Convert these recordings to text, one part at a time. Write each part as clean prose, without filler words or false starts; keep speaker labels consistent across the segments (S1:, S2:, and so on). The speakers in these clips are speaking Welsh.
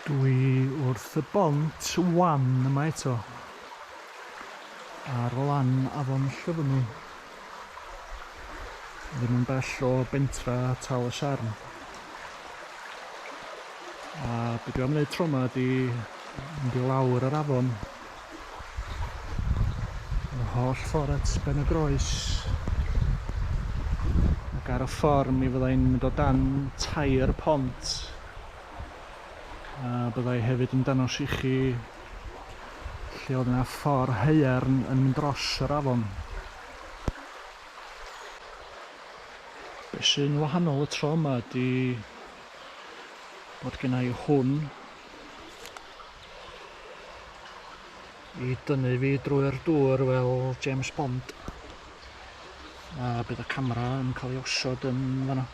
S1: Dwi wrth y bont wan yma eto, ar lan afon Llyfni. Ddim yn bell o bentra Tal y Sarn. A be dwi am wneud tro yma ydi mynd i lawr yr afon yr holl ffordd at Ben y Groes ac ar y ffordd mi fyddai'n mynd o dan tair pont a byddai hefyd yn dangos i chi lle oedd yna ffordd haearn yn mynd dros yr afon. Be sy'n wahanol y tro yma ydy bod gennau hwn i dynnu fi drwy'r dŵr fel James Bond. A bydd y camera yn cael ei osod yn fanno.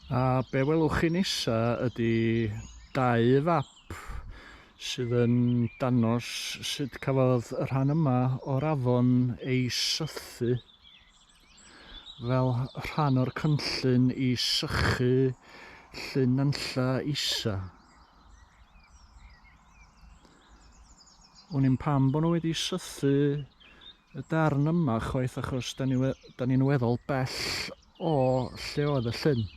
S1: A be welwch chi nesa ydy dau fap sydd yn dangos sut cafodd y rhan yma o'r afon ei sythu fel rhan o'r cynllun i sychu Llyn Nantlla Isa. Wn i'm pam bod nhw wedi sythu y darn yma chwaith achos da ni, da ni'n weddol bell o lle oedd y llyn.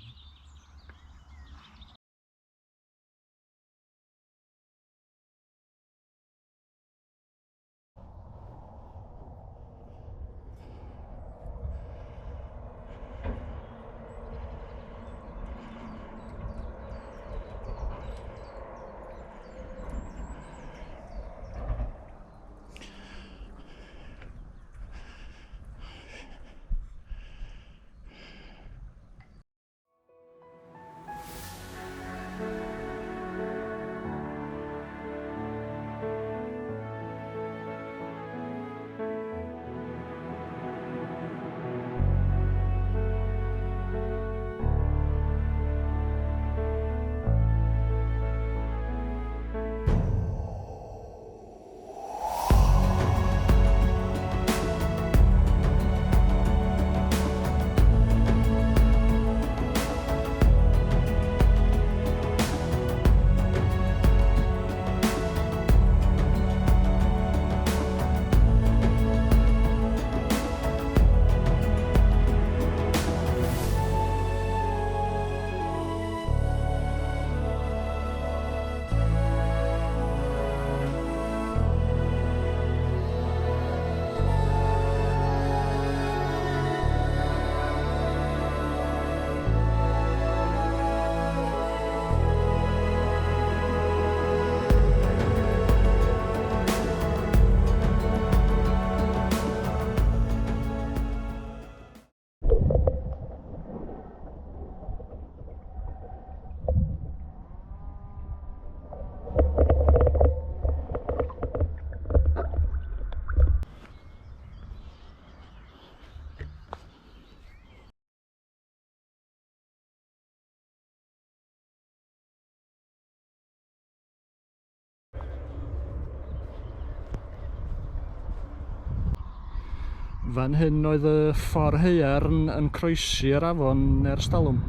S1: Fan hyn oedd y ffordd haearn yn croesi yr afon ers talwm.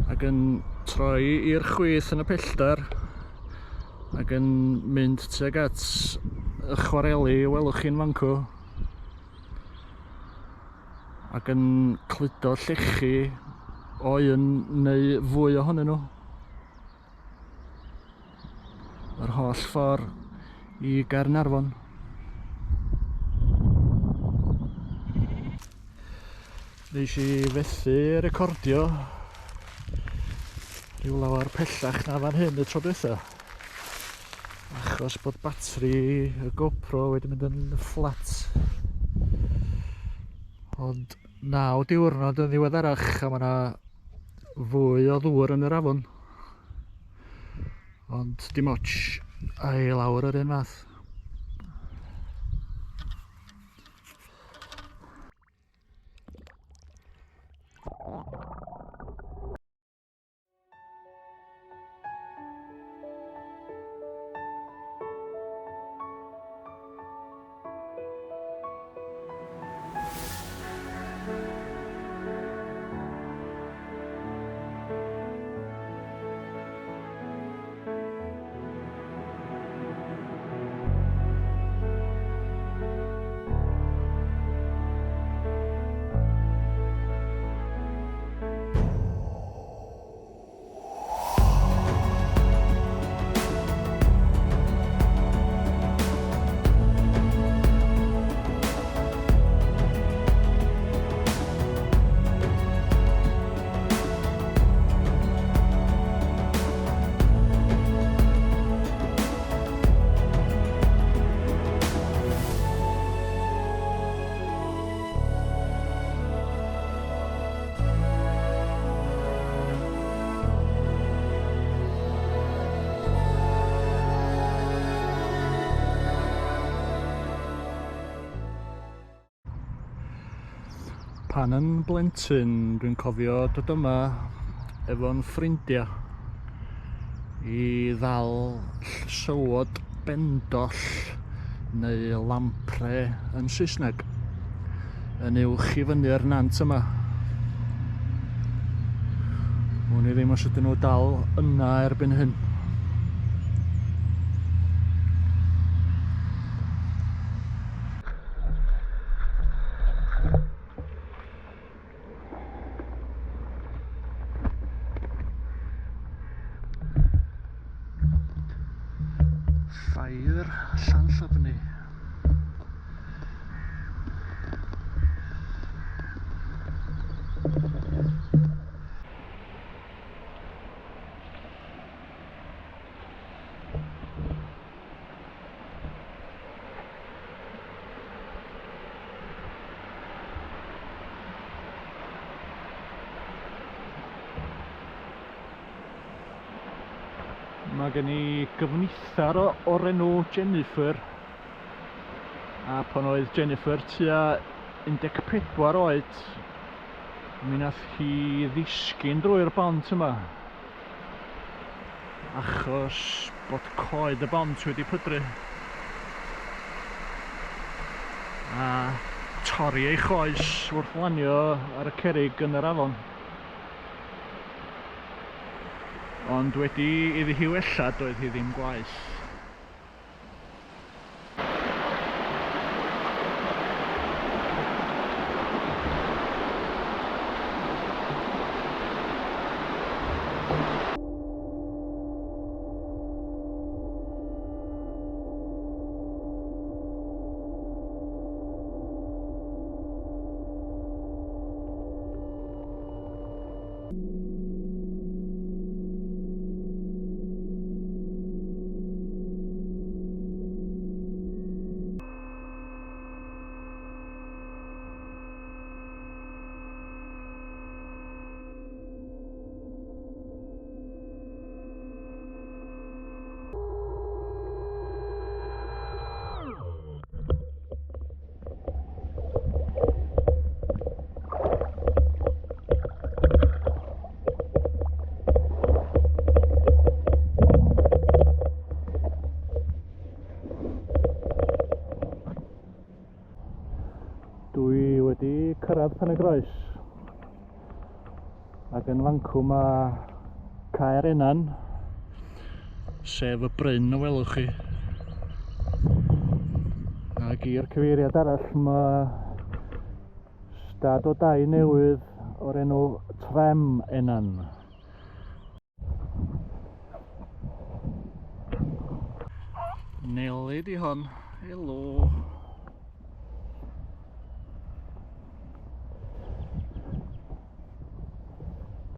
S1: Ac yn troi i'r chwith yn y pellter ac yn mynd tuag at y chwareli welwch chi'n fan'cw ac yn cludo llechi o un neu fwy ohonyn nhw. Yr holl ffordd i Gaernarfon. Nes i fethu recordio rhyw lawer pellach na fan hyn y tro diwetha. Achos bod batri y GoPro wedi mynd yn fflat. Ond 9 diwrnod yn ddiweddarach a mae yna fwy o ddŵr yn yr afon. Ond dim ots, a i lawr yr un fath. Pan yn blentyn, dwi'n cofio dod yma efo'n ffrindiau i ddal llysywod bendoll neu lampre yn Saesneg yn uwch i fyny'r nant yma. Wn i ddim os ydyn nhw dal yna erbyn hyn. Ffair Llanllyfni. Mae gen i gyfnither o'r enw Jennifer, a pan oedd Jennifer tua 14 oed, mi nath hi ddisgyn drwy'r bont yma, achos bod coed y bont wedi pydru a torri ei choes wrth lanio ar y cerrig yn yr afon. Ond wedi iddi hi wella doedd hi ddim gwaeth. Dwi wedi cyrraedd Pen y Groes ac yn fancw mae Caer Enan, sef y bryn y welwch chi. Ac i'r cyfeiriad arall mae stad o dai newydd o'r enw Trem Enan. Neli di hon. Helo.